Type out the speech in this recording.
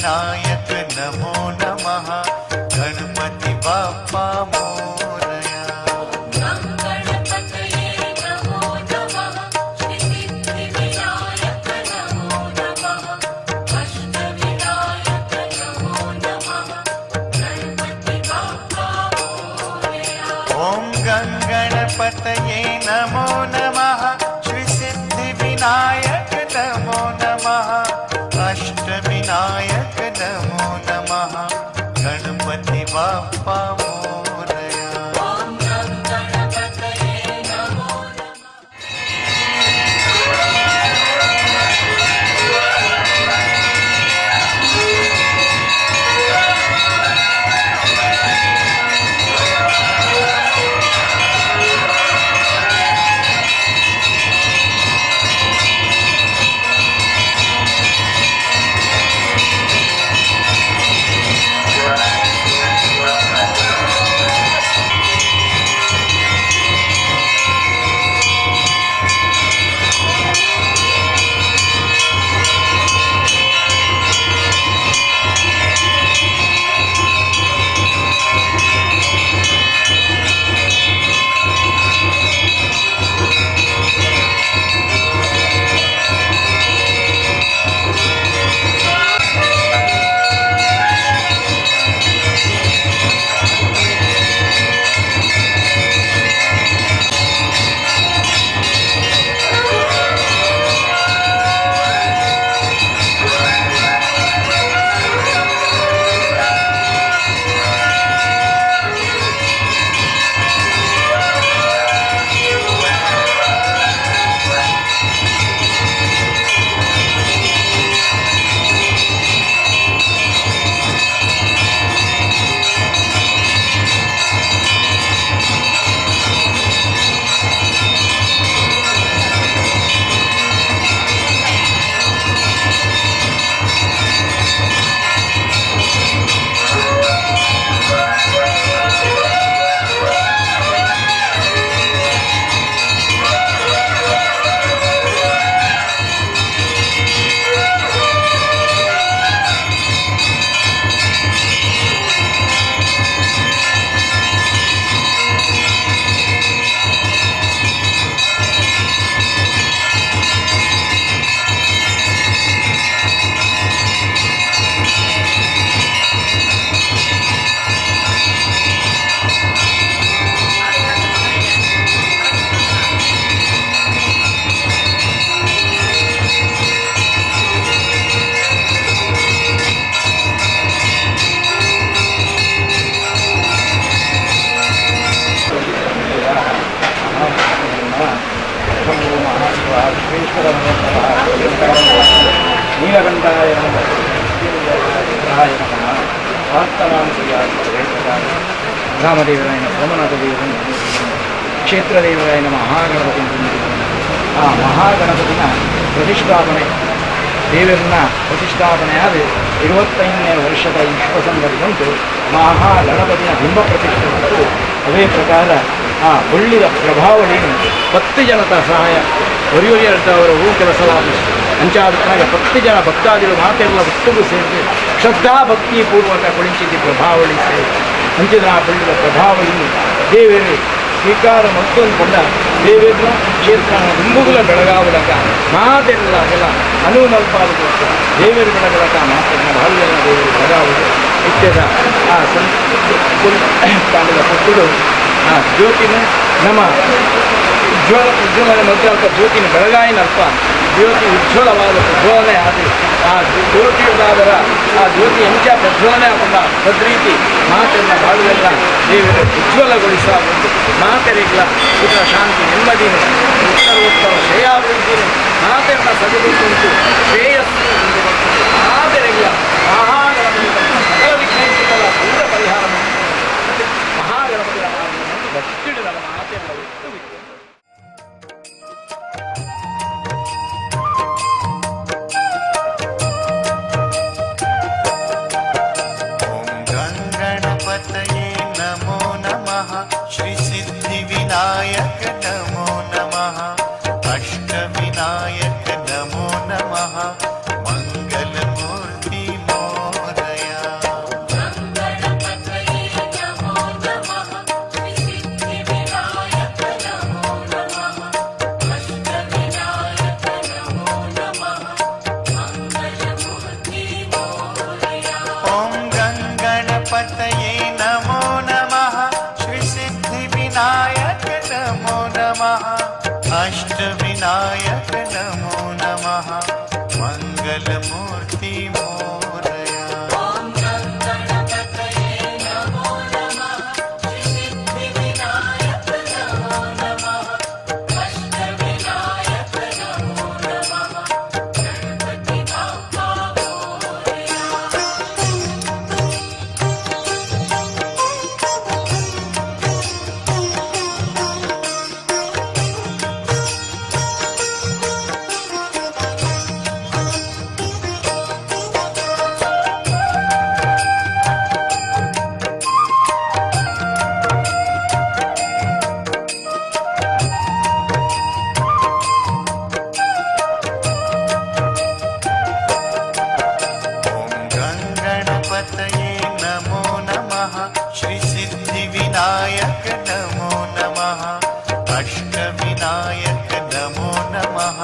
अष्टविनायक नमो नमः। गणपति बाप्पा मोरया। गणपतये नमो नमः। श्रीसिद्धिविनायक नमो नमः। अष्टविनायक नमो नमः। गणपति बाप्पा मोरया। ॐ गं गणपतये नमो नमः। श्रीसिद्धिविनायक नमो नमः। अष्टविनायक नमो नमः। गणपति बाप्पा मोरया। ॐ गं गणपतये नमो नमः। ನೀಲಕಂಠಾಯ ನಮಃ, ನಮಃ. ಗ್ರಾಮದೇವರಾಯನ ಸೋಮನಾಥ ದೇವರನ್ನು, ಕ್ಷೇತ್ರ ದೇವರಾಯನ ಮಹಾಗಣಪತಿ ಅಂತ. ಆ ಮಹಾಗಣಪತಿನ ಪ್ರತಿಷ್ಠಾಪನೆ, ದೇವರನ್ನ ಪ್ರತಿಷ್ಠಾಪನೆ ಆದ 25ನೇ ವರ್ಷದ ಈ ಶುಭ ಸಂದರ್ಭದಂಟು ಮಹಾಗಣಪತಿಯ ಬಿಂಬ ಪ್ರತಿಷ್ಠೆ ಉಂಟು. ಅದೇ ಪ್ರಕಾರ ಆ ಬೊಳ್ಳಿದ ಪ್ರಭಾವಳಿಯನ್ನು 10 ಜನತ ಸಹಾಯ ಒರಿಯೊರಿಯಂಥವರ ಹೂ ಕೆಲಸ ಅಂಚಾದ 10 ಜನ ಭಕ್ತಾದಿಗಳು ಮಾತೆಲ್ಲ ಒಟ್ಟಿಗೂ ಸೇರಿದು ಶ್ರದ್ಧಾ ಭಕ್ತಿ ಪೂರ್ವಕ ಕೊಳಿಂಚಿದ್ದಿ ಪ್ರಭಾವಳಿ ಸೇರಿ ಅಂಚಿದ ಆ ಬೊಳ್ಳಿದ ಪ್ರಭಾವಳಿಯನ್ನು ದೇವರು ಸ್ವೀಕಾರ ಮತ್ತೊಂದು ಬಂದ ದೇವೇಂದ್ರ ಕ್ಷೇತ್ರ ತುಂಬುಗುಲ ಬೆಳಗಾವಲಕ ಮಾತೆಲ್ಲ ಅಗಲ ಅನುವು ಮಲ್ಪಾದ ದೇವರು ಬೆಳಗಲಕ ಮಾತೆಲ್ಲ ಬಾಳ್ಯನ ದೇವರು ಬೆಳಗಾವುದು ಇತ್ಯದ ಆ ಸಂ ಕಾಲದ ಪಟ್ಟುಡು ಆ ಜ್ಯೋತಿನ ನಮ್ಮ ಉಜ್ವಲ ಉಜ್ವಲನ ಮಧ್ಯ ಅಲ್ಪ ಜ್ಯೋತಿನ ಬೆಳಗಾಯಿನ ಅಲ್ಪ ಜ್ಯೋತಿ ಉಜ್ವಲವಾದ ಪ್ರಜ್ವಲನೆ ಆದ ಆ ಜ್ಯೋತಿಯುದಾದರ ಆ ಜ್ಯೋತಿ ಎಂಚ ಪ್ರಜ್ವಲನೆ ಆಪುಂಡ ತದ್ರೀತಿ ಮಾತೆಲ್ಲ ಬಾಳುವೆಲ್ಲ ದೇವರು ಉಜ್ವಲಗೊಳಿಸ ಒಂದು ಮಾತೆರಿಗ್ಲ ಸುಖ ಶಾಂತಿ ನೆಮ್ಮದಿನ ಉತ್ತರೋತ್ತರ ಶ್ರೇಯಾಭಿವೃದ್ಧಿನ ಮಾತೆಲ್ಲ ಸಗದುಂಟು ಶ್ರೇಯಸ್ಸು ಎಂದು ಬರ್ತದೆ. ಮಾತೆರಿಗ್ಲ ಮಹಾಗಣಪತಿ ಸಕಲ ವಿಘ್ನೇಶ್ವರ ಪೂರ ಪರಿಹಾರ ಮಹಾಗಣಪತಿ ಭಕ್ತಿಡಿದ ಮಾತೆಲ್ಲ ಒಟ್ಟು ವಿಘ್ನ. ॐ गं गणपतये नमो नमः। श्रीसिद्धिविनायक नमो नमः। अष्टविनायक नमो नमः। मङ्गलमूर्ति मोरया। मंगलमूर्ति मोरया। ॐ गं गणपतये नमो नमः। श्रीसिद्धिविनायक नमो नमः। अष्टविनायक नमो नमः। गणपति बाप्पा मोरया। ॐ गं गणपतये नमो नमः। श्रीसिद्धिविनायक नमो नमः। अष्टविनायक नमो नमः।